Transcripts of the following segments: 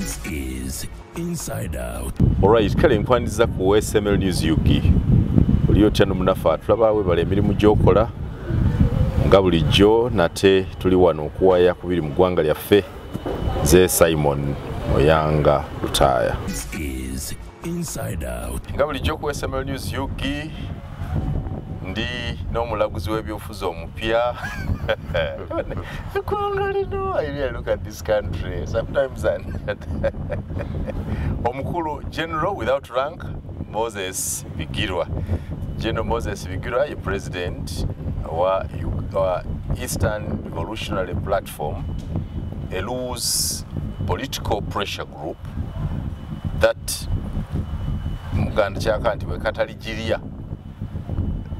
Is Inside Out. Alright, kale nkwaniriza ku SML News UG. Oli otya n'omunafu atulaba, webale emirimu gy'okola nga bulijjo. Nate tuli wano okuwaya kubiri mu ggwanga lyaffe. Nze Simon Oyanga Lutaaya. This is Inside Out. Nga bulijjo ku SML News UG, ndi n'omulaguzi w'ebyobufuzi omupya. Eggwanga lino, I really look at this country sometimes and omukulu general without rank Moses Bigirwa. General Moses Bigirwa ye president wa Eastern Revolutionary Platform, a loose political pressure group that Muganda kyaka nti bwe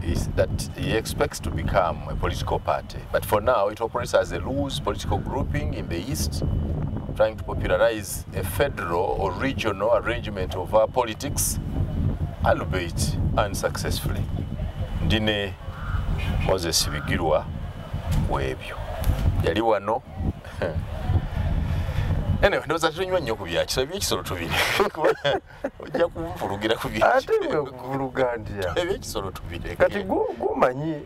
is that he expects to become a political party. But for now, it operates as a loose political grouping in the East, trying to popularize a federal or regional arrangement of our politics, albeit unsuccessfully. Ndine Moses Bigirwa webyo. Yali wano. Anyway, ndowooza tunywa nnyo ku byakisolo, ebyekisolo tubiri. Ojja kunvulugira ku byakisolo. Ate gwe kuvuluga ntya? Ebyekisolo tubireke. Kati gumanyi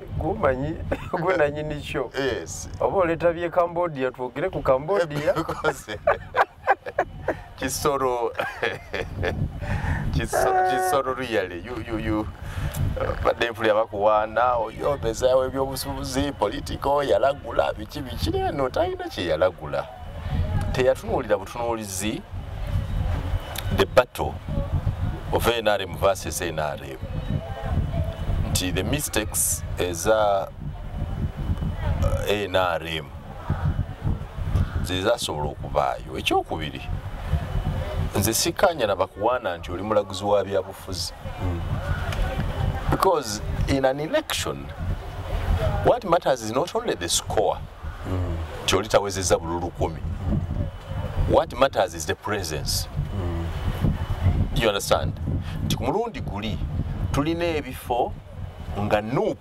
gwe nannyini kyo. Yes. Oba oleeta by'e Cambodia, twogere ku Cambodia. Kisoro kisoro really you badde mpulira bakuwaana oyo mezaawo ebyobusuubuzi political yalagula biki biki, no talina kye yalagula. Teyatunuulira butunuulizi the battle of NRM versus NRM, nti the mistakes eza NRM zezasobola okubaayo. Ekyokubiri, nze sikanya na bakuwaana nti oli mulaguzi wa byabufuzi, because in an election what matters is not only the score, nti oli tawezezza bululu 10. What matters is the presence. You understand? Nti ku mulundi guli tulina ebifo nga NUP,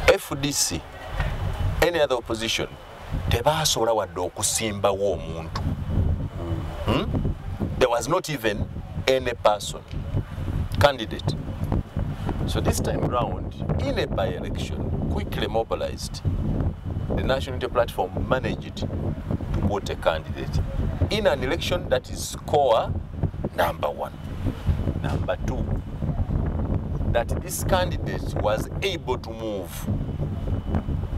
FDC, any other opposition tebasobola wadde okusimbawo omuntu. There was not even any person candidate. So this time round, in a by-election, quickly mobilized, the National Unity Platform managed to put a candidate in an election that is score number one. Number two, that this candidate was able to move.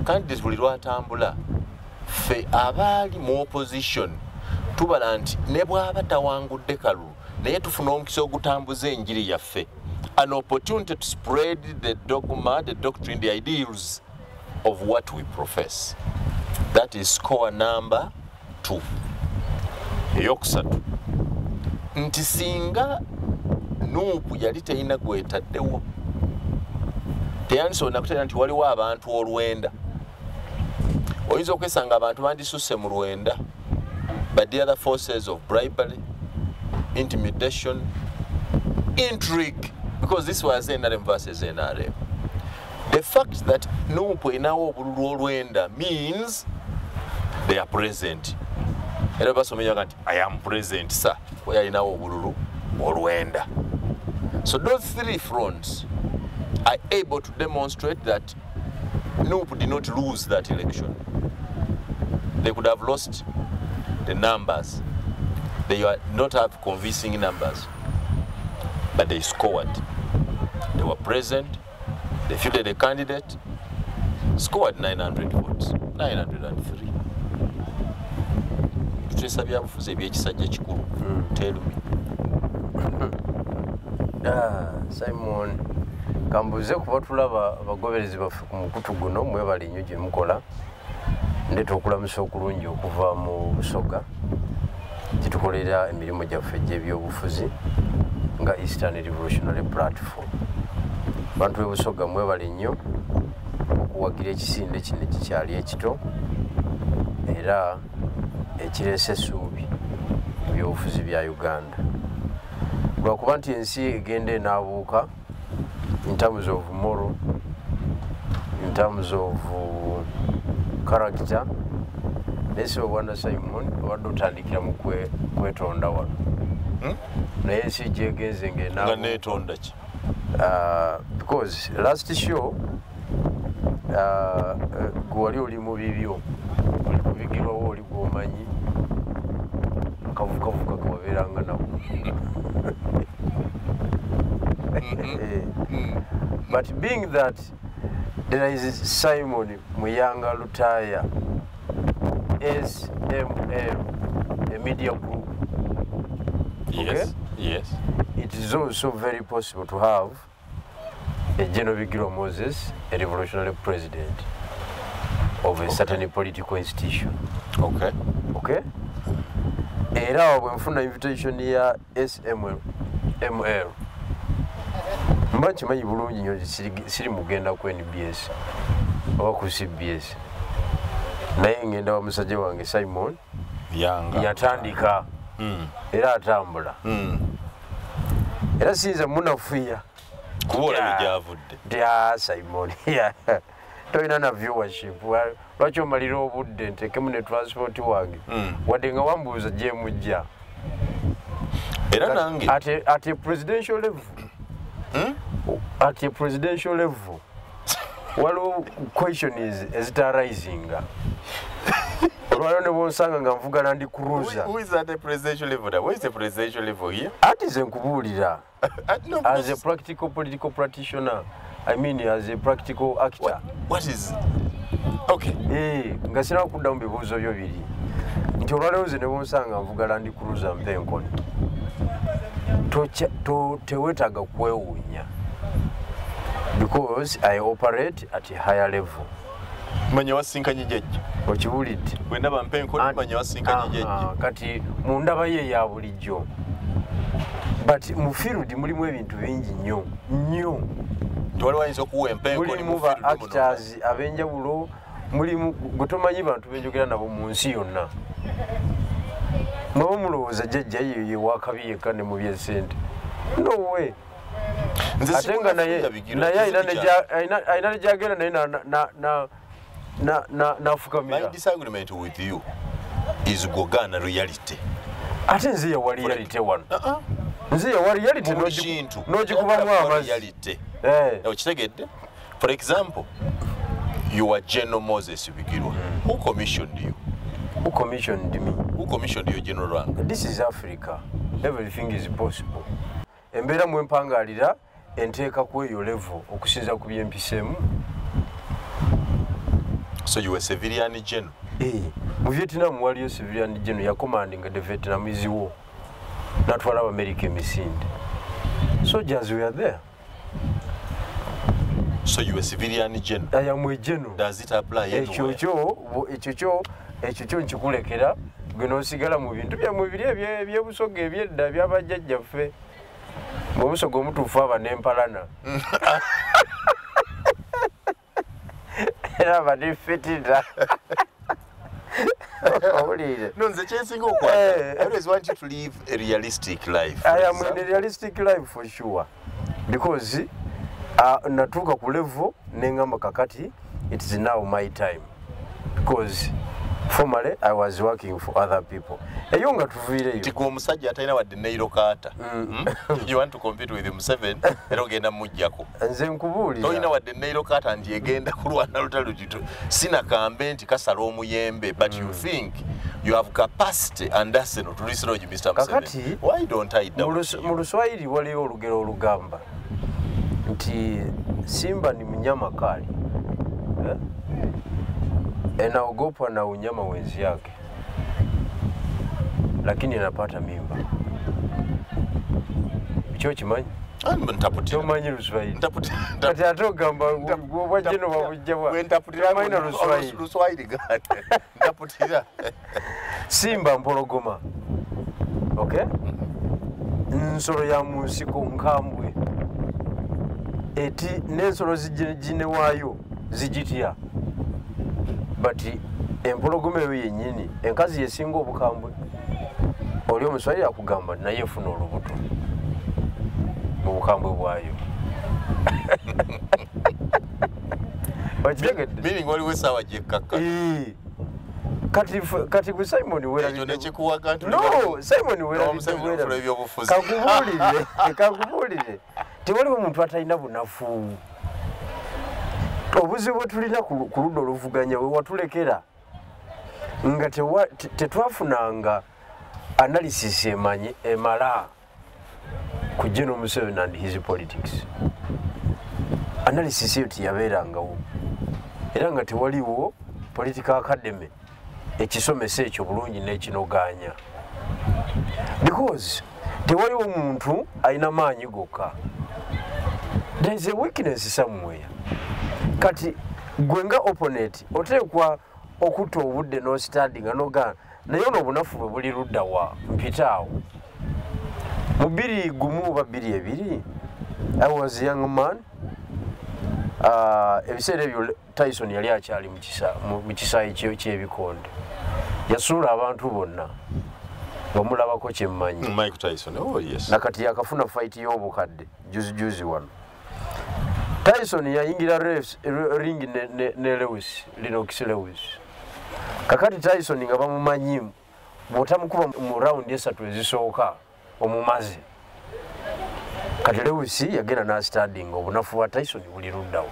Candidate buli lwatambula, ffe abaali mu opposition tubala nti ne bw'aba tawangudde kalulu, naye tufuna omukisa ogutambuza enjiri yaffe, an opportunity to spread the dogma, the doctrine, the ideals of what we profess. That is score number 2. Eyokusatu, nti singa NUP yali terina gwetaddewo, teyandisobola nakuteera nti waliwo abantu olwenda. Oyinza okwesanga abantu bandisusse mu lwenda, but the other forces of bribery, intimidation, intrigue, because this was NRM versus NRM. The fact that NUP erinawo obululu olwenda means they are present. Era basomenya nti I am present, sir. Kuba yalinawo obululu olwenda. So those three fronts are able to demonstrate that NUP did not lose that election. They could have lost the numbers. They did not have convincing numbers, but they scored. They were present. They fielded a candidate, scored 900 votes, 903. Tuteesa byabufuzi ebyekisajja kikulu. Tell me. Simon, kambuze kuba tulaba abagoberezi baffe ku mukutu guno, mwebale nnyo gye mukola. Ndeeta okulamusa okulungi okuva mu Busoga gyetukolera emirimu gyaffe egy'ebyobufuzi nga Eastern Revolutionary Platform. Bantu b'e Busoga mwebale nnyo okuwagira ekisinde kino ekikyali ekito era ekireese essuubi mu byobufuzi bya Uganda. Lwakuba nti ensi egenda enaabuuka in terms of moral, in terms of character, Naye si obwana Simon obadde otandikira mu kwetonda wano. Naye ensi gyegenze nga neetonda ki? Because last show gwe wali oli mu bibyo, oli kubigirwawo, oli gwomanyi akavukavuka ke wabeeranga nako. But being that there is Simon Muyanga Lutaya, SML, a media group. Yes, okay? Yes. It is also very possible to have a General Bigirwa Moses, a revolutionary president of a certain political institution. Okay. Okay? Era bwe nfuna invitation ya SML, mba nkimanyi bulungi nnyo siri mugenda ku NBS oba ku CBS, naye ngenda wa musajja wange Simon Yanga yatandika era atambula. Era siyinza munafuya kuba olabye gyavudde nti Simon tolina na viewership, lwaki omalira obudde nteekemu ne transport wange wadde nga wambuuza gyemujja. Era nange at a presidential level, at a presidential level waliwo question is ezitarisinga. Olwaleero ne bwonsanga nga nvuga Land Cruiser. Who is at the presidential level? Where is the presidential level here? Ati nze nkubuulira. No, as a practical political practitioner, I mean as a practical actor. What is... Okay. Nga sirina kuddamu bibuuzo byo biri. Nti olwaleero nze ne bwonsanga nvuga Land Cruiser mpa enkoni. Teweetaaga kwewuunya. Because I operate at a higher level. Manya wasinkanye jjajja. Okiwulidde. Bwe ndaba mpa enkoni manya wasinkanye jjajja. Kati mu ndaba ye ya bulijjo. But mu field mulimu ebintu bingi nnyo nnyo. Nti waliwo ayinza okuwa empa enkoni mulimu ba actors ab'enjawulo, mulimu gwe tomanyi bantu benjogera nabo mu nsi yonna. Mwaba mulowooza jjajja ye wakabi yekka ne mu by'essente. No way. Ate nga naye alina ne gy'agenda naye nafukamira. My disagreement with you is Gogana reality. Ate nze yawa reality wano. Nze yawa reality n'ogikubamu amazzi. Okitegedde? For example, you are General Moses Bigirwa. Who commissioned you? Who commissioned me? Who commissioned you, General Rank? This is Africa. Everything is possible. Embeera mwe mpangalira enteeka ku eyo level okusinza ku byempiseemu. So you were civilian general? Mu Vietnam waliyo civilian general yacommandinga the Vietnamese war. Natwala America emisinde. Soldiers were there. So you were civilian general? I am a general. Does it apply anywhere? Ekyo kyo nkikulekera gwe n'osigala mu bintu byammwe biri ebyebusoga ebyedda byabajjajjaffe. Ng'obusoga omutuufu aba n'empalana. Era aba ne fitida. No, nze kyensinga okwagala. I always want you to live a realistic life. I am in a realistic life for sure. Because natuuka ku level nengamba kakati it is now my time. Because formerly I was working for other people. Eyo nga tuviireyo. Nti gwe omusajja atalina wadde Nairo Carter. You want to compete with Museveni era ogenda mujjako. Nze nkubuulira. Tolina wadde Nairo Carter nti egenda kulwana lutalo lutito. Sinakambe nti kasala omuyembe, but you think you have capacity and arsenal to dislodge Mr. Museveni. Why don't I doubt you? Mu Luswahili waliyo olugero olugamba nti simba ni mnyama kali. Anaogopa na unyama wenzi yake, lakini anapata mimba. Ekyo kimanyi? Tomanyi Luswahili. Kati ate ogamba obwajjeno babujja bwa. Tomanyi na Luswahili. Luswahili gani? Ntaputira. Simba mpologoma. Okay? Nsolo ya mu nsiko nkambwe. Eti n'ensolo gine waayo zigitya. But empologoma eyo yennyini enkazi yesinga obukambwe. Oli omuswahili akugamba naye efuna olubuto mu bukambwe bwayo. Meaning waliwo essaawa gyekkakka. Kati gwe Simon Ekyo nekikuwaga nti No, Simon werabidde ebyobufuzi. Kakubuulire. Tewaliwo muntu atalina bunafu. Obuzibu bwe tulina ku ludda oluvuganya we watulekera nga tetwafunanga analysis emanyi emala ku General Museveni and his politics. Analysis eyo teyabeerangawo, era nga tewaliwo political academy ekisomesa ekyo bulungi n'ekinogaanya, because tewaliwo muntu alina maanyi gokka. There is a weakness somewhere. Kati gwe nga opponent oteekwa okutta obudde n'ostandinga n'ogaana, naye ono obunafu bwe buli ludda wa mpita awo. Mu 2001 oba 2002, I was a young man. Ebiseera ebyo Tyson yali akyali mu kisaayi ky'ebikonde. Yasuula abantu bonna bamulabako kyemmanyi. Mike Tyson, oh yes. Nakati yakafuna fight y'obukadde juzi wano. Tyson yayingira ring ne Lewis, Lennox Lewis. Kakati Tyson nga bamumanyi, bw'otamukuba mu round 3 ezisooka omumaze. Kati Lewis yagenda n'astandinga obunafu bwa Tyson buli luddawo.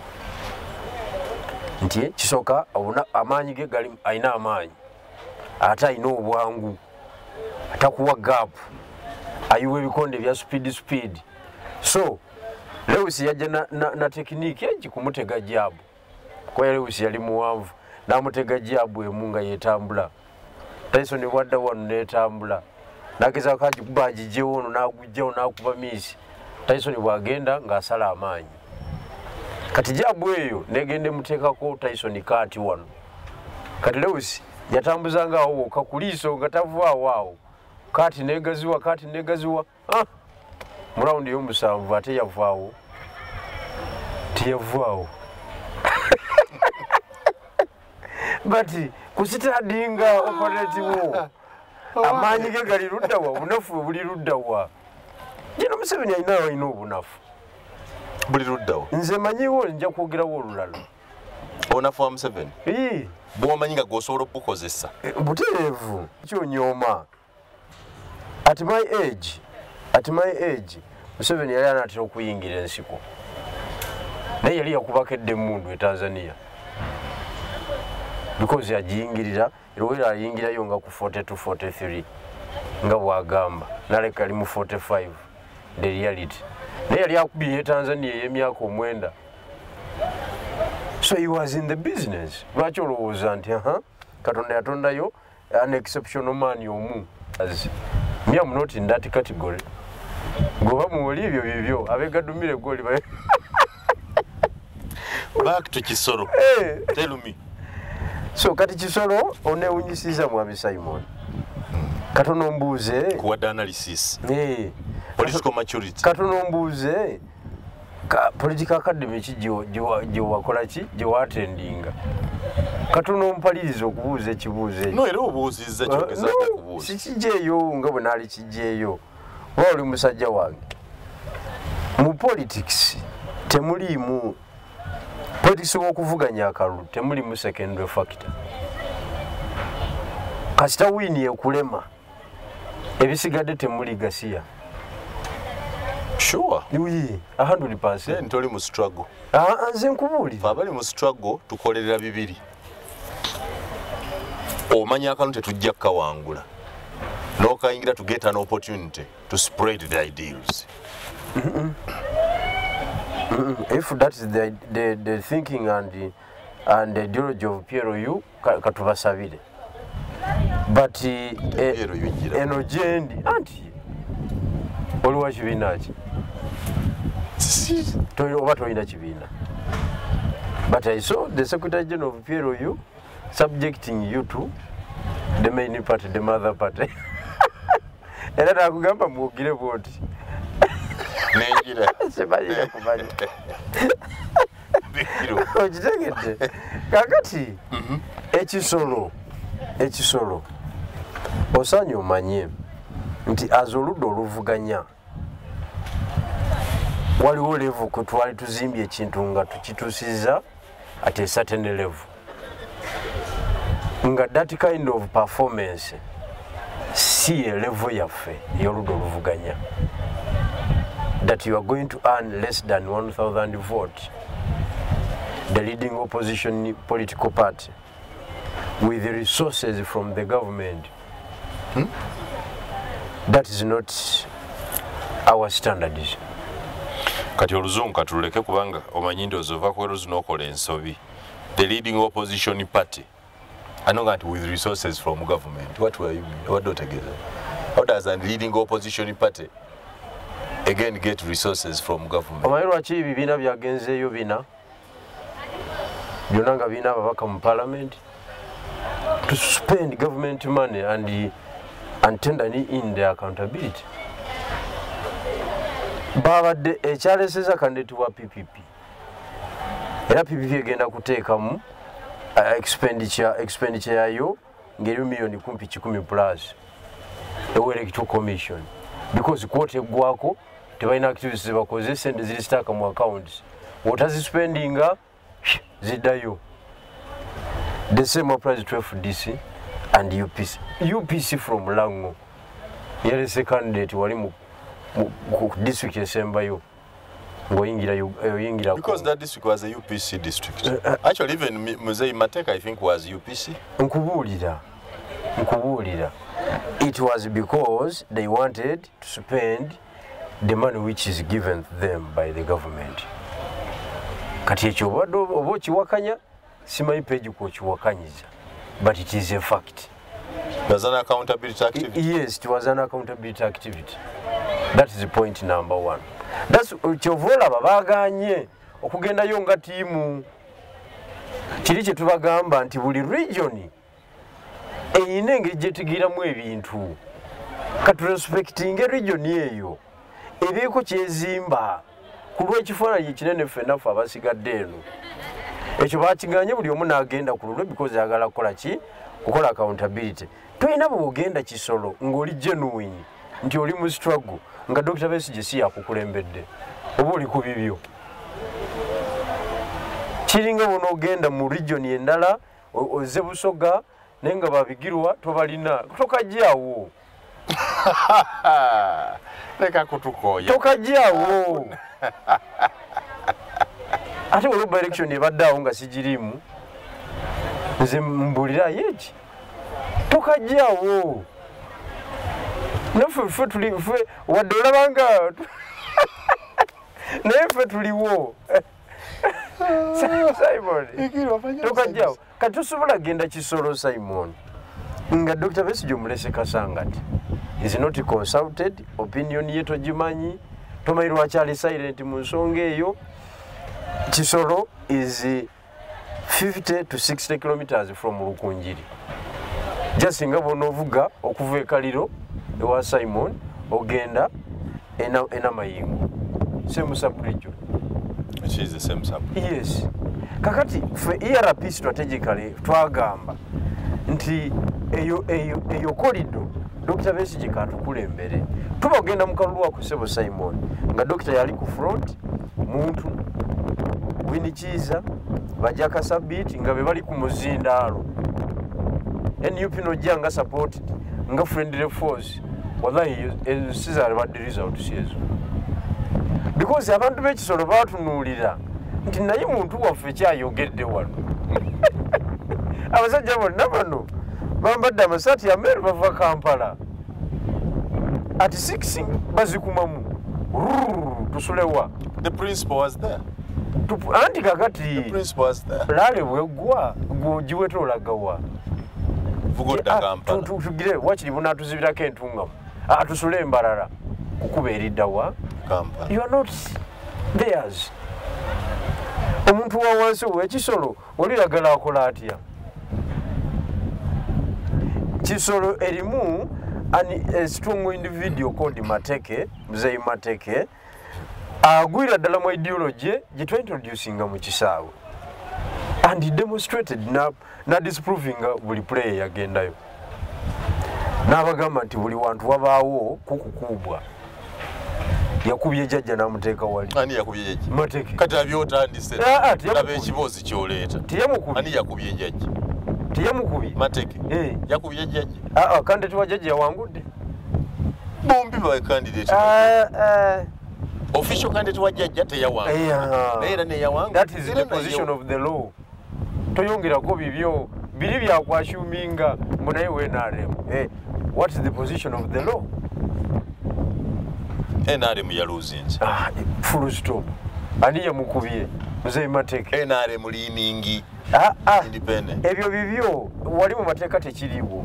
Nti kisooka amaanyi ge gali, alina amaanyi, ate alina obwangu, atakuwa gap, ayiwa ebikonde bya speed. So Lewis yajja na technique egi kumutega jab. Kwa Lewis yali muwanvu, n'amutega jab emu nga yeetambula. Tyson bwadda wano n'etambula, n'agezaako agikuba agigyewo ono n'agugjawo n'akuba miisi. Tyson bw'agenda ng'asala amaanyi. Kati jab eyo n'egenda emuteekako Tyson kaati wano. Kati Lewis yatambuzanga awo wokka ku liiso nga tavaawo awo. Kaati n'egaziwa, mu rawundi ey'omusanvu ate yavaawo. Teyavaawo. But kusitadinga opponent wo, amaanyi ge gali ludda wa, obunafu bwe buli ludda wa. General Museveni alina obunafu. Buli ludda wa? Nze manyiwo, nja kwogerawo olulala. Obunafu wa Museveni? Bw'omanyi nga gw'osobola okubukozesa. Butereevu. Kyonyooma. At my age, Museveni yali anaatera okuyingira ensiko. Naye yali yakubako edda emmundu e Tanzania. Because yagiyingirira, Luwero ayingirayo nga ku 42, 43 nga bw'agamba, n'aleka ali mu 45, the reality. Naye yali akubye e Tanzania ey'emyaka 9. So he was in the business. Lwaki olowooza nti Katonda yatondayo an exceptional man omu? Me, I'm not in that category. Goba muwoli ebyo bibyo, abegadumire goli. Back to Kisoro. Tell me. So kati Kisoro onewunyisiza mwami Simon. Katono mbuuze. Kuwadde analysis. Political maturity. Katono mbuuze. Political academy ki gye wakola ki gye watendinga. Katono mpaliriza okubuuza ekibuuzo ekyo. No, era obuuzizza kyogezaako okubuuza. Sikiggyeeyo nga bwe naali kiggyeeyo. Oba oli musajja wange. Mu politics temuliimu politics w'okuvuganya akalulu temulimu secondary factor. Kasita win ekulema, ebisigadde temuli gasiya. Sure. Oui, 100%. Then toli mu struggle. Nze nkubuulira. Abali mu struggle tukolerera bibiri. Omanya akalulu tetujja kukawangula. N'okayingira to get an opportunity to spread the ideals. If that is the thinking and the ideology of PLU, katubasabire. But eno gyendi anti oliwa kibiina ki? Oba tolina kibiina. But I saw the Secretary General of PLU subjecting you to the main party, the mother party. Era nakugamba mwogere bw'oti. Nengira. Simanyi kumanya. Okitegedde. Kakati ekisolo osaanye omanye nti aza oludda oluvuganya waliwo level kwe twali tuzimbye ekintu nga tukituusizza at a certain level. Nga that kind of performance si a level yaffe ey'oludda oluvuganya, that you are going to earn less than 1,000 votes, the leading opposition political party, with the resources from the government. That is not our standards. Kati oluzungu katuleke kubanga omanyi ndowooza ova ku eruzi n'okola ensobi. The leading opposition party, I know that with resources from government. What were you, what do together? How does a leading opposition party again get resources from government? Omanyi lwaki ebibiina byagenzeeyo bina byonna nga birina ababaka mu parliament to spend government money and tender in their accountability. Babadde ekyaleseza candidate wa PPP, era PPP egenda kuteekamu expenditure yayo ng'eri miliyoni kumpi 100 plus ewa Electoral Commission, because quota eggwako tebalina activities zebakoze, sente ziri stuck mu accounts, wotazispendinga ziddayo. The same applies to FDC and UPC. UPC from Lango yalese candidate wali mu district esembayo ng'oyingira because that district was a UPC district. Actually even Mzee Mateka I think was UPC. Nkubuulira it was because they wanted to spend the money which is given them by the government. Kati ekyo obadde oba okiwakanya, simanyi page kwokiwakanyiza, but it is a fact. Was an accountability activity? Yes, it was an accountability activity. That is point number one. That's kyova olaba baagaanye okugendayo nga ttiimu. Kiri kye tubagamba nti buli region eyina engeri gyetegeeramu ebintu. Katurespectinge region eyo ebeeko kyezimba ku lw'ekifaananyi ekinene ffenna ffe abasigadde eno. Ekyo bakiganye buli omu n'agenda ku lulwe because ayagala kukola ki? Kukola accountability. Tolina bw'ogenda Kisolo ng'oli genuine nti oli mu struggle nga Dr. Besigye si yakukulembedde oba oli ku bibyo. Kiringa bw'onoogenda mu region endala ozze Busoga naye nga babigirwa tobalina, tokajjawo. Leka kutukooya. Tokajjawo. Ate olwo by election ebadde awo nga sigiriimu, nze mbulirayo eki tokajjawo. Naffe ffe tuli ffe wadde olabanga naye ffe tuliwo. Simon tokajjawo. Kati tosobola genda Kisolo Simon nga Dr. Besigye omulese Kasangati is not consulted, opinion ye togimanyi, tomanyi lwaki ali silent mu nsonga eyo. Kisolo is 50 to 60 kilometers from Rukungiri. Just nga bw'onoovuga okuva e Kaliro ewa Simon ogenda Enamayingo, same sub-region. Which is the same sub. Yes. Kakati ffe ERP strategically twagamba nti eyo corridor Dr. Besigye katukulembere. Tuba ogenda mu kalulu ako ssebo Simon nga Dr. yali ku front, muntu Winnie Kiiza, Bajaka Sabiti nga be bali ku muzindaalo. NUP nojja nga supported nga friendly force. Wallahi ezo sizaalibadde result si ezo. Because abantu b'Ekisolo baatunuulira nti naye muntu waffe kyayogedde wano. Abasajja bonna bano bambadde amasaati ameeru bava Kampala. At 6 bazikumamu. Tusulewa. The principal was there. Anti kakati the principal was there. Lale bweggwa gw'ogiweta olagawa. Vugodda Kampala. Tugire wakiri bunaatuzibirako entungamu. Atusule embalala kukuba eriddawa Kampala. You are not theirs. Omuntu wa wansi ow'Ekisolo oli oyagala akola atya? Kisolo erimu a strong individual called Mateke, Mzee Mateke, agwira ddala mu ideology gye twaintroducinga mu kisaawe. And he demonstrated na disproving buli player yagendayo. N'abagamba nti buli wantu wabaawo kukukubwa. Yakubye jjajja n'amuteeka wali. Ani yakubye jjajja? Mateke. Kati abyotandise. Laba ekiboozi ky'oleeta. Teyamukubye. Ani yakubye jjajja? Teyamukubye. Mateke. Yakubye jjajja. Candidate wa jjajja yawangudde. Bombi ba candidate. Official candidate wa jjajja teyawangudde. Naye era neyawangudde. That is the position of the law. Toyongerako bibyo biri byakwashuminga mbu naye NRM. What is the position of the law? NRM yaluzinze. Full stop. Ani yamukubye? Muzeeyi Mateke. NRM leaning independent. Ebyo bibyo wali mu mateeka tekiriwo.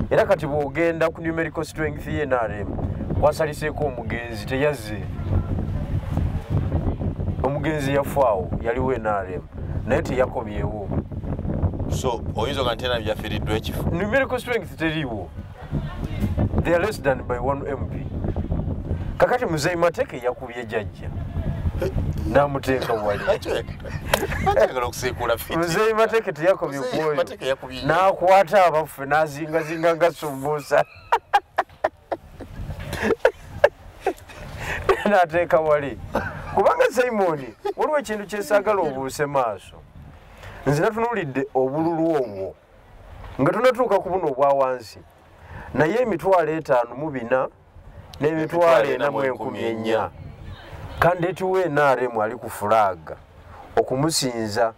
Era kati bw'ogenda ku numerical strength ye NRM kwasaliseeko omugenzi teyazze. Omugenzi yafaawo yaliwo NRM naye teyakomyewo. So oyinza oga nti NRM yafiiriddwa ekifo. Numerical strength teriwo. They are less than by 1 MP. Kakati Muzeeyi Mateke yakubye jjajja. Namuteeka wali. Muzeeyi Mateke teyakomye kwoyo. N'akwata abaffe n'azingazinga nga sumbuusa. N'ateeka wali. Kubanga Simon, waliwo ekintu kye saagala obuuse maaso. Nze natunuulidde obululu obwo nga tunatuuka ku buno obwa wansi. Naye 5,400 n'e 4,400. Candidate we NRM ali ku flag okumusinza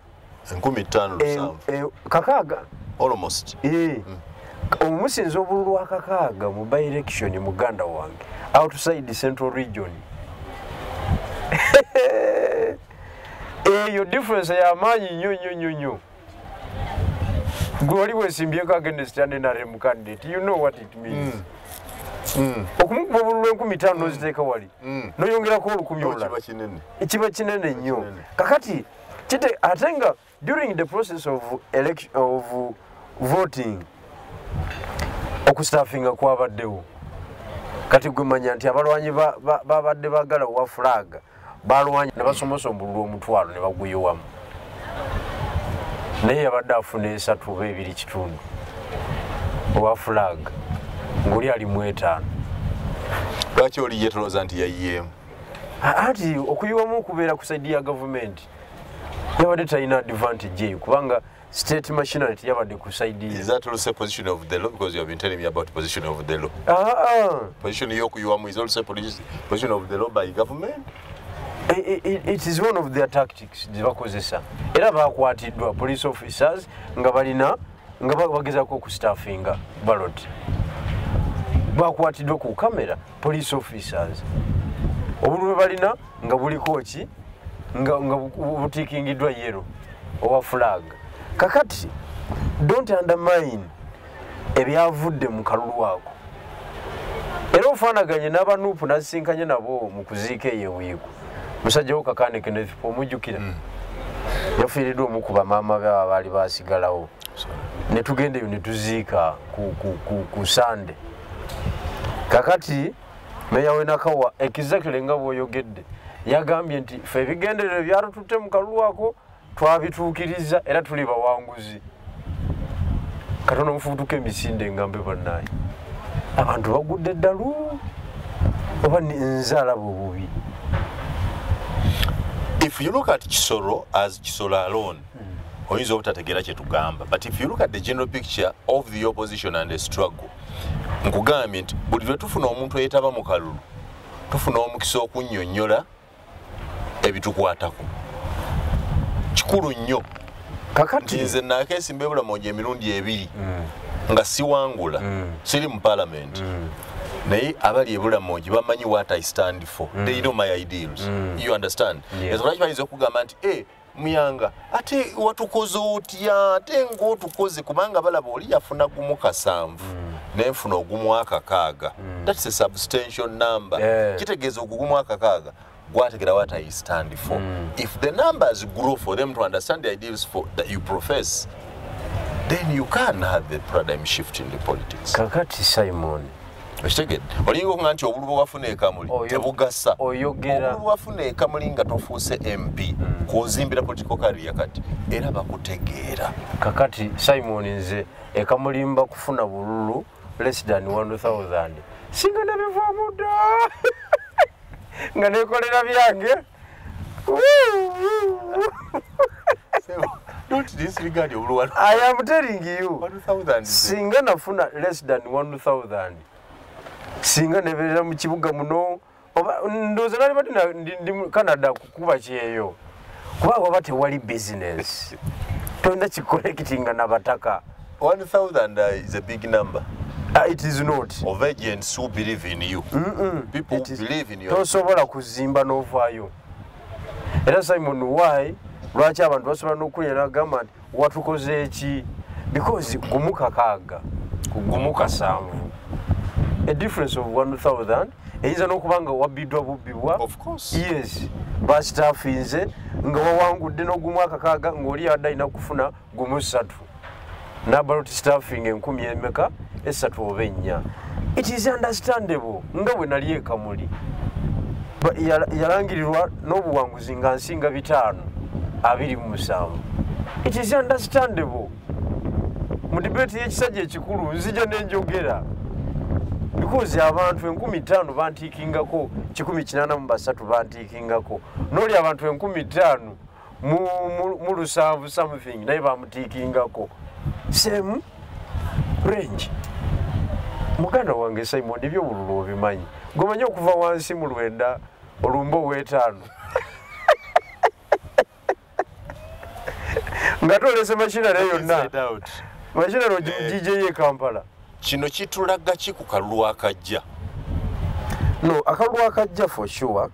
5,700 kakaaga almost. Omusinza obululu akakaaga mu by election muganda wange outside the central region. Eyo difference ya maanyi nnyo nnyo nnyo nnyo. Gwe wali wesimbyeko against an NRM candidate, you know what it means. Okumukuba obululu 5,000 n'oziteeka wali n'oyongerako 1,000 olulala kiba kinene nnyo. Kakati kite ate nga during the process of election of voting okustaffinga kwabaddewo. Kati gwe manya nti abalwanyi babadde baagala wa flag balwanyi ne basomosa omululu 10,000 ne baguyiwamu. Naye yabadde afuna 3 oba 2.5 owa flag. Ngoli ali mu 5. Lwaki oli yetolooza nti yayiyeemu? Ati okuyiwamu okubeera ku side ya government yabadde talina advantage eyo kubanga state machinery yabadde ku side ye. Is that also position of the law? Because you have been telling me about position of the law. Position y'okuyiwamu is also position of the law by government? It is one of their tactics ze bakozesa. Era bakwatiddwa police officers nga balina nga bagezaako okustaffinga ballot. Bakwatiddwa ku kamera police officers. Obululu balina nga buliko ki nga butikingiddwa yellow owa flag. Kakati don't undermine ebyavudde mu kalulu ako. Era ofaanaganye n'abanuupu nasinkanye nabo mu kuziika eyo ewiiku. Musajja wo Kakande Kenneth omujjukira. Yafiiriddwa omu ku bamaama be abaali baasigalawo. Ne tugenda eyo ne tuziika ku Sande. Kakati meya w'e Nakawa exactly nga bw'oyogedde yagambye nti ffe ebigendererwa byatututte mu kalulu ako twabituukiriza era tuli bawanguzi. Katono nfuutuka emisinde engambe bannaye. Abantu bagudde eddalu oba nze alaba obubi. If you look at Kisoro as Kisoro alone, oyinza obutategeera kye tugamba. But if you look at the general picture of the opposition and the struggle, nkugambye nti buli lwe tufuna omuntu eyeetaba mu kalulu, tufuna omukisa okunnyonnyola ebitukwatako. Kikulu nnyo. Kakati nze naakeesimba ebulamoja emirundi 2 nga siwangula, siri mu parliament. Naye abali ebulamoja bamanyi what I stand for. They know my ideals. You understand? Ensonga bayinza okugamba nti Muyanga ate watukoze otya ate ng'otukoze kubanga balaba oli yafuna 1.7 nenfuna 1.6. That's a substantial number. Kitegeeza 1.6 gwategera what I stand for. If the numbers grow for them to understand the ideals for that you profess, then you can have the paradigm shift in the politics. Kakati Simon, okitegedde olinga okuŋŋamba nti obululu bwafuna ekamuli tebugasa. Obululu bwafuna ekamuli nga tofuuse MP kw'ozimbira political career kati era bakutegeera. Kakati Simon nze ekamuli mba kufuna bululu less than 1,000 singa nabivaamu dda nga nekolera byange. Don't disregard your one. I am telling you. 1,000. Singa nafuna less than 1,000. Singa neberera mu kibuga muno oba ndowooza nali bati ndi mu Canada kukuba kyeyo. Kuba waba tewali business. Tolina kicollectinga n'abataka. 1,000 is a big number. It is not. Of agents who believe in you. People who believe in you. Tosobola kuzimba n'ovaayo. Era Simon, why? Lwaki abantu basobola n'okulya n'agamba nti watukoze eki? Because gumu kakaaga ku gumu kasanvu. A difference of 1,000 eyinza n'okuba nga wabbiddwa bubbibwa. Of course. Yes. Basitaafinze nga wawangudde n'ogumu akakaaga ng'oli yadde alina kufuna gumu ssatu. N'abalot staffing 1000 3 oba 4. It is understandable nga bwe nali e Kamuli. Yalangirirwa n'obuwanguzi nga nsinga 527. It is understandable. Mu debate y'ekisajja ekikulu nzija n'enjogera. Because abantu 5,000 bantiikingako, 183 bantiikingako. N'oli abantu 5,000 mu lusanvu something naye bamutiikingako. Same range. Muganda wange Simon, ebyobululu obimanyi. Gomanyi okuva wansi mu lwenda olumba ow'etaano. Nga tolese machinery yonna. Machinery ogigyeyo e Kampala. Kino kitulaga ki ku kalulu akajja? No, akalulu akajja for sure.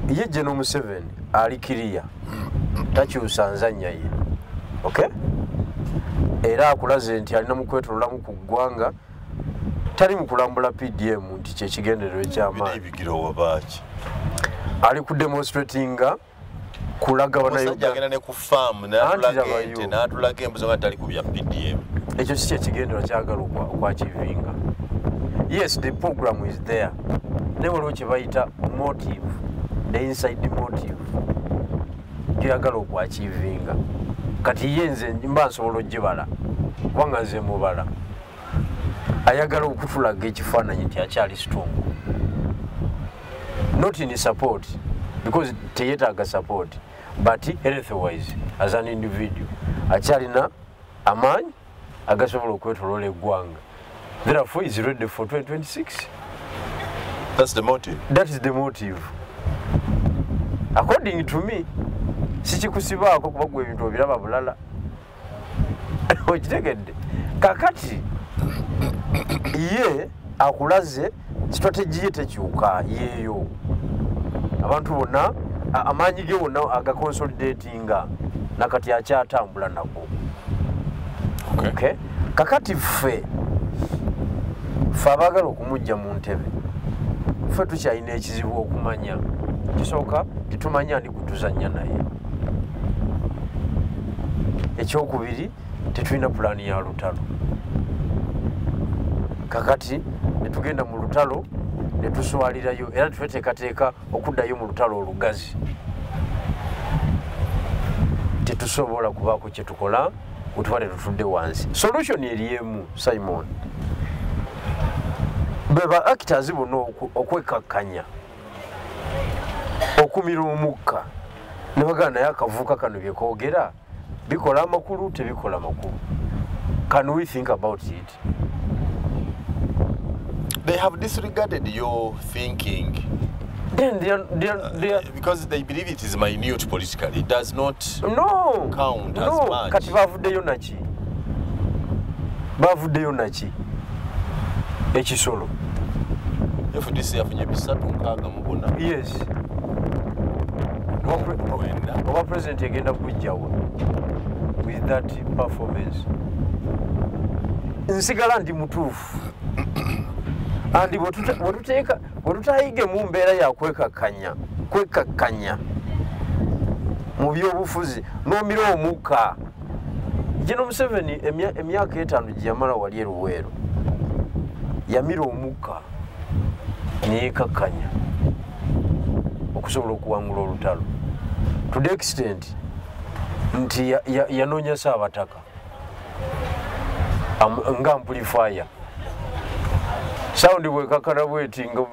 Ye General Museveni ali kiriya. Takyusa nzannya ye. Okay? Era akulaze nti alina mu kwetololamu ku ggwanga, tali mu kulambula PDM nti kye kigendererwa eky'amaanyi. Ebigiro wabaaki? Ali ku demonstratinga kulaga bannayuganda. Agenda ne ku farm n'atulaga ente n'atulaga embuzi nga tali ku bya PDM. Ekyo si kye kigendererwa kyagala okwakivinga. Yes, the program is there. Naye waliwo kye bayita motive, the inside motive gy'oyagala okwakivinga. Kati ye nze mba nsobola ogibala kubanga nze mubala. Ayagala okutulaga ekifaananyi nti akyali strong. Not in support, because teyeetaaga support, but health wise as an individual akyalina amaanyi agasobola okwetoloola eggwanga. Therefore is ready for 2026. That's the motive. That is the motive. According to me, sikikusibaako kuba gwe ebintu obiraba bulala. Okitegedde? Kakati ye akulaze strategy ye tekyuka yeeyo. Abantu bonna amaanyi ge bonna agaconsolidatinga nakati akyatambula nago. Okay. Kakati ffe abaagala okumujja mu ntebe, ffe tukyalina ekizibu okumanya. Kisooka tetumanya ani gutuzannya naye. Ekyokubiri tetulina pulaani ya lutalo. Kakati ne tugenda mu lutalo ne tuswalirayo era tweteekateeka okuddayo mu lutalo olugazi. Tetusobola kubaako kye tukola bwe tutudde wansi. Solution eri emu, Simon. Be ba actors bonna okwekakkanya, okumira omukka ne bagamba naye akavuuka kano bye koogera bikola amakulu tebikola makulu. Can we think about it? They have disregarded your thinking. Then they are because they believe it is minute politically. It does not count as much. Kati bavuddeyo naki? Bavuddeyo naki? Ekisolo. FDC yafunye 364. Yes. Oba president egenda kujjawa with that performance. Nsigala ndi mutuufu. Andi bwetutayige mu mbeera ya kwekakkanya mu byobufuzi n'omira omukka. General Museveni emyaka 5 gye yamala wali e Luweero yamira omukka neyeekakkanya okusobola okuwangula olutalo to the extent nti yanoonya Ssaabataka nga amplifier. Sound bwekakana bweti nga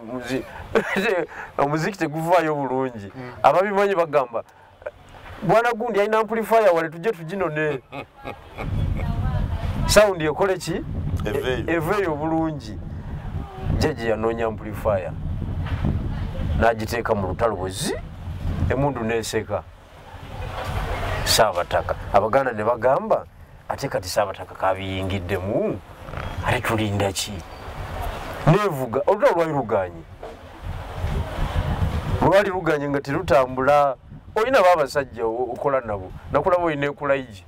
omuziki teguvaayo bulungi. Ababimanyi bagamba Bwana gundi alina amplifier wale tujje tuginone. Sound ekole ki? Eveeyo bulungi. Jjajja yanoonya amplifier. N'agiteeka mu lutalo bwezi, emundu n'eseka. Saabataka. Abaganda ne bagamba ate kati Saabataka kabiyingiddemu, ate tulinda ki? Neevuga, olutalo lwali luganye. Lwali luganye nga terutambula. Olina baabasajja okola nabo, nakulaba olina ekulaigi.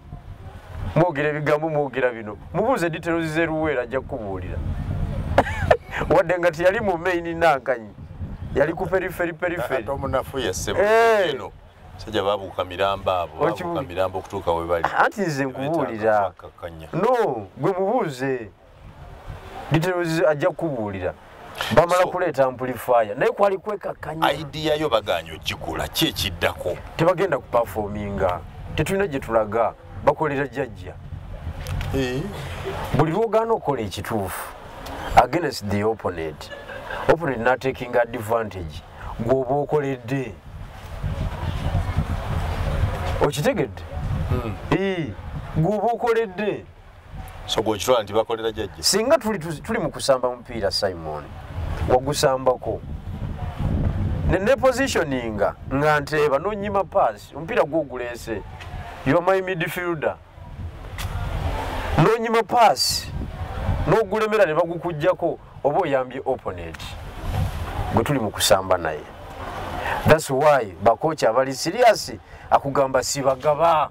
Mwogera ebigambo, mwogera bino. Mubuuze details z'eruweera ajja kukubuulira. Wadde nga teyali mu main nankanyi. Yali ku periphery. Ate omunafu yesse eno. Sajja babuuka miramba abo, babuuka miramba okutuuka we bali. Anti nze nkubuulira. No, gwe mubuuze. Details ajja kukubuulira. Bamala kuleeta amplifier. Naye kwali kwekakkanya. Idea yo bagaanye ogikola, ki ekiddako? Tebagenda kuperforminga. Tetulina gye tulaga, bakolera jjajja. Buli lw'ogaana okukola ekituufu against the opponent, opponent not taking advantage, gw'oba okoledde. Okitegedde? Gw'oba okoledde. So gw'okitwala nti bakolera jjajja. Singa tuli mu kusamba mupiira Simon, wagusambako. Ne positioninga nga nteeba n'onyima pass, omupiira gw'oguleese. You are my midfielder. N'onyima pass, n'ogulemera ne bagukuggyako oba oyambye opponent gwe tuli mu kusamba naye. That's why bakocha abali serious akugamba sibagaba.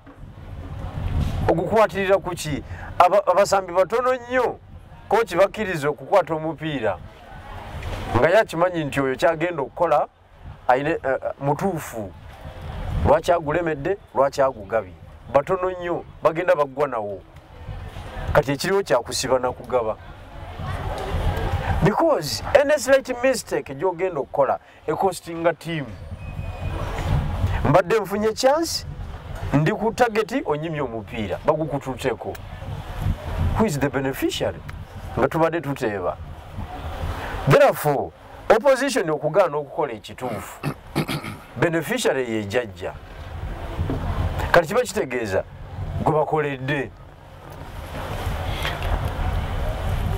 Ogukwatirira kuki? Abasambi batono nnyo kochi bakkiriza okukwata omupiira nga yakimanyi nti oyo kyagenda okukola ayine mutuufu, lwaki agulemedde, lwaki agugabye. Batono nnyo bagenda baggwa nawo. Kati ekiriwo kyakusiba na kugaba. Because any slight mistake gy'ogenda okukola ecostinga team. Mbadde nfunye chance, ndi ku target onyimye omupiira bagukututeko. Who is the beneficiary? Nga tubadde tuteeba. Therefore, opposition okugaana okukola ekituufu, beneficiary ye jjajja. Kati kiba kitegeeza gwe bakoledde.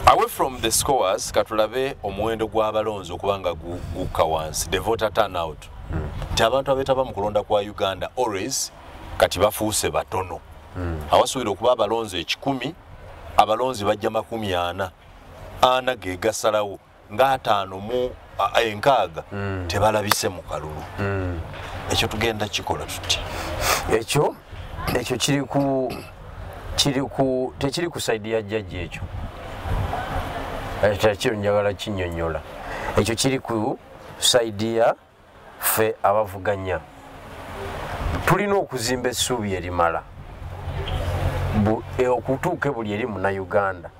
Away from the scores, katulabe omuwendo gw'abalonzi okubanga gukka wansi, the voter turnout. Nti abantu abeetaba mu kulonda kwa Uganda always kati bafuuse batono. Awasuubira okuba abalonzi 100, abalonzi bajja 40. Ana ge gasalawo nga 56 tebalabise mu kalulu. Ekyo tugenda kikola tuti. Ekyo kiri ku tekiri ku side ya jjajja ekyo. Ekyo njagala kinnyonnyola. Ekyo kiri ku side ya ffe abavuganya. Tulina okuzimba essuubi erimala okutuuke buli eri munnayuganda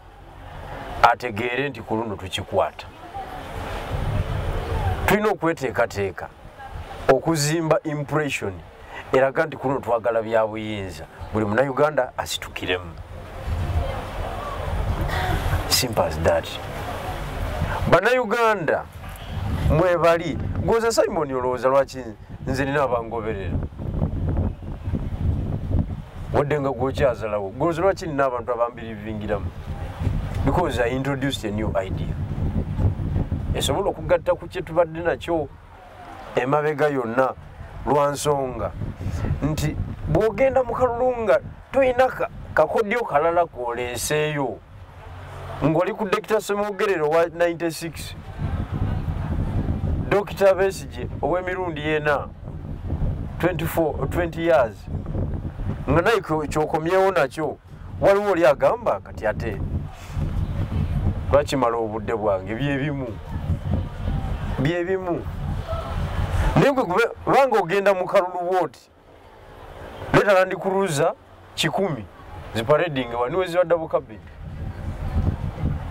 ategeere nti ku luno tukikwata. Tulina okweteekateeka okuzimba impression eraga nti ku luno twagala bya buyinza, buli munnayuganda asitukiremu. Simple as that. Bannayuganda mwebali. Goza Simon olowooza lwaki nze nina abangoberera? Wadde nga gwokyazalawo. Goza lwaki nina abantu abambirivingiramu? Because I introduced a new idea. Esobola okugatta ku kye tubadde nakyo emabega yonna lwa nsonga nti bw'ogenda mu kalulu nga toyina kakodyo kalala k'oleeseeyo, ng'oli ku Dr. Ssemogerere owa 96, Dr. Besigye ow'emirundi ena 24 20 years, nga naye kyokomyewo nakyo. Waliwo oli agamba kati ate lwaki mala obudde bwange byebimu. Naye gwe kubanga ogenda mu kalulu bw'oti, leeta Land Cruiser 100 ziparading waniwe ziba double cabin.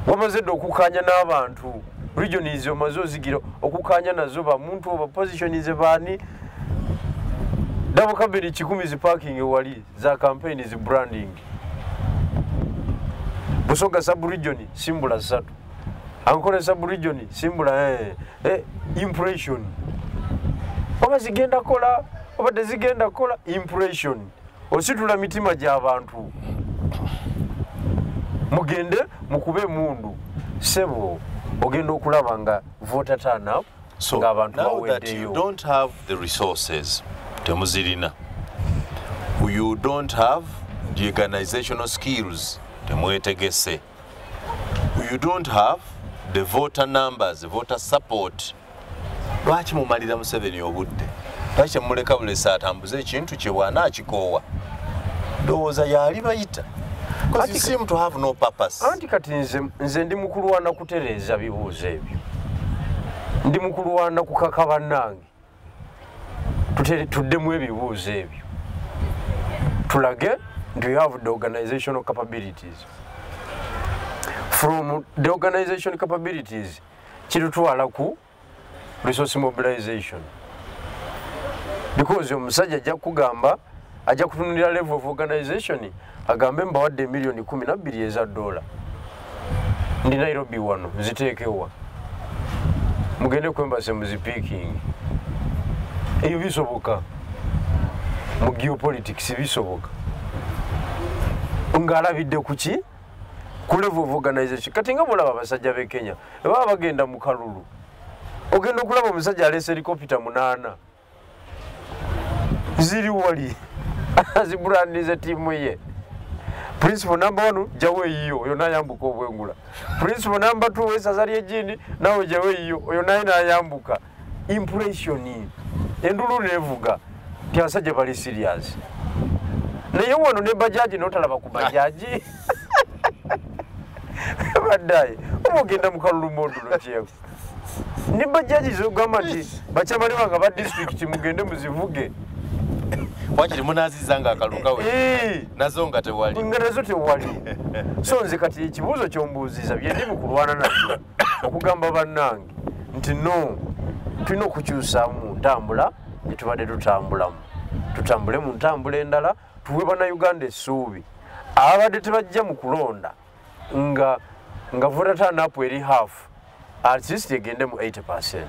Wamaze dda okukkaanya n'abantu, regions omaze ozigira okukkaanya nazo bamuntu oba positions baani. Double cabin 100 ziparking wali za campaign zi branding. Busoga sub region simbula 3, Ankole sub region simbula impression. Oba zigenda kola Oba tezigenda kukola impression. Ositula mitima gy'abantu. Mugende mukube mundu. Sebo ogenda okulaba nga voter turn up. So now that you don't have the resources, temuzirina. You don't have the organizational skills, temwetegese. You don't have the voter numbers, the voter support. Lwaki mumalira Museveni obudde? Lwaki temuleka bulesa atambuze ekintu kye bw'anaakikoowa? Ndowooza yali bayita. Because you seem to have no purpose. Anti kati nze ndi mukulwana kutereeza bibuuzo ebyo. Ndi mukulwana kukaka bannange. Tuddemu ebibuuzo ebyo. Tulage do you have the organizational capabilities? From the organization capabilities, kirutwala ku resource mobilization. Because omusajja ajja kugamba, ajja kutunulira level of organization, agambe mbawadde miliyoni 12 eza dola. Ndi Nairobi wano, nziteekewa. Mugende ku embassy muzipiking. Ebyo bisoboka. Mu geopolitics bisoboka. Ng'alabidde ku ki? Ku level of organization. Kati nga bw'olaba abasajja b'e Kenya, baba bagenda mu kalulu. Ogenda okulaba omusajja aleese helicopter 8. Ziri wali. Azibulandiza ttiimu ye. Principle number 1, jawe yiyo, oyo n'ayambuka obwengula. Principle number 2, w'essaza ly'ejjini, naawe jawe yiyo, oyo naye n'ayambuka. Impression. Endulu neevuga. Nti abasajja bali serious. Naye wano ne bajaji n'otalaba ku bajaji. Baddaye, oba ogenda mu kalulu modulo kyeko. Ne bajaji z'ogamba nti bakyamali bange ba disitulikiti mugende muzivuge. Wakiri munaaziza nga akalulu kawe. Nazo nga tewali. Nga nazo tewali. So nze kati ekibuuzo ky'ombuuziza bye ndi mu kulwana nabyo. Okugamba bannange nti no, tulina okukyusa mu ntambula gye tubadde tutambulamu. Tutambule mu ntambula endala, tuwe bannayuganda essuubi. Ababadde tebajja mu kulonda nga voter turn up eri half, at least egende mu 80%.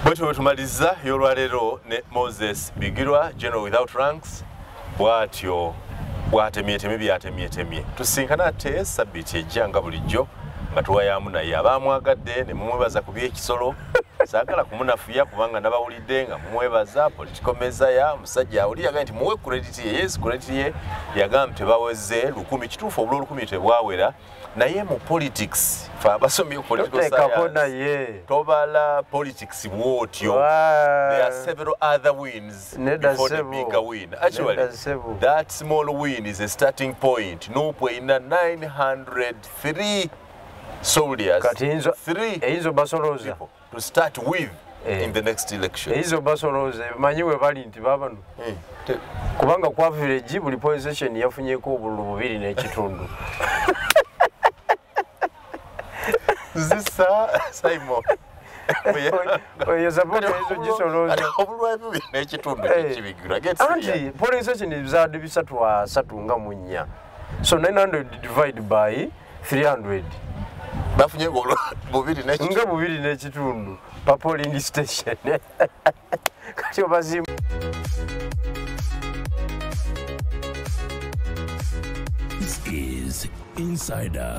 Bwetyo bwe tumaliza y'olwaleero ne Moses Bigirwa, General Without Ranks, bw'atyo bw'atemyetemye by'atemyetemye. Tusinkana ate sabbiiti ejja nga bulijjo nga tuwayaamu naye abaamwagadde ne mumwebaza ku by'ekisolo. Saagala kumunafuya kubanga nabawulidde nga mumwebaza political messiah, musajja awuli yagambye nti muwe credit ye. Yes, credit ye yagambye tebaweze 1000, kituufu obululu 1000 tebwawera, naye mu politics fe abasomye political science tobala politics bw'otyo. There are several other wins before the bigger win. Actually, that small win is a starting point. NUP erina 903 soldiers, 3 people to start with in the next election. Eyizo basolooza manyi we bali nti babano. Kubanga ku average buli position yafunyeko obululu 2.5. Zisa Simon. Oyo support eyizo gisolooza. Obululu 2.5 kibigura. Anti polling station zaadde 334. So 900 divide by 300. Bafunye ngolo 2.5. Nga 2.5 pa polling station. Kati obazimu. This is Inside Out.